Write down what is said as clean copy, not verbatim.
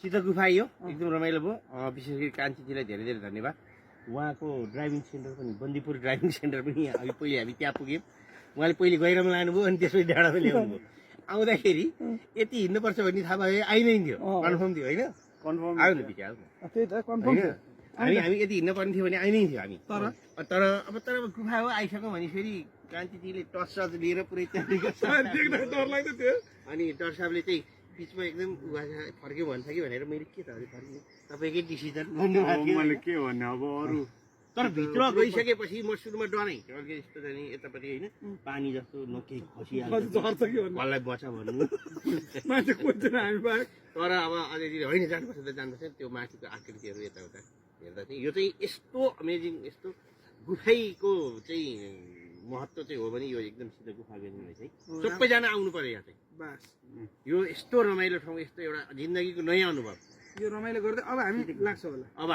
चित्त गुफा यो एकदम रमाइलो भयो विशेष गरी कान्छीजीलाई धेरै धेरै धन्यवाद उहाँको ड्राइभिङ सेन्टर पनि बन्दीपुर ड्राइभिङ सेन्टर पनि पहिले हामी त्यहाँ पुग्यौँ उहाँले पहिले गहिरोमा लानुभयो अनि त्यसपछि डाँडामा ल्याउनु भयो आउँदाखेरि यति हिँड्नुपर्छ भन्ने थाहा भयो आइ नै थियो कन्फर्म थियो होइन कन्फर्म आयो न पछि आयो त्यही त कन्फर्म होइन हामी यति हिँड्न पर्ने थियो भने आइ नै थियो हामी तर अब गुफा हो आइसक्यौँ भने फेरि कान्छीजीले टर्च सर्च लिएर पुरै डर लाग्दै थियो अनि डर साहबले चाहिँ बिचमा एकदम फर्क्यो भन्छ कि भनेर मैले के त अरे फर्किने तपाईँकै डिसिजन मैले के भन्ने अब अरू तर भित्र गइसकेपछि म सुरुमा डराएँ यस्तो जाने यतापट्टि होइन पानी जस्तो नकेही खसिहाल्छ कसलाई बचा भन्नु मान्छे खोज्दैन हामी बाहेक तर अब अझै होइन जानुपर्छ त जानुपर्छ त्यो माथिको आकृतिहरू यताउता हेर्दा चाहिँ यो चाहिँ यस्तो अमेजिङ यस्तो गुफाईको चाहिँ महत्त्व चाहिँ हो भने यो एकदम सिधै गुफा बेच्नु चाहिँ सबैजना आउनु पर्यो यहाँ चाहिँ बस यो यस्तो रमाइलो ठाउँ यस्तो एउटा जिन्दगीको नयाँ अनुभव यो रमाइलो गर्दै अब हामी लाग्छ होला अब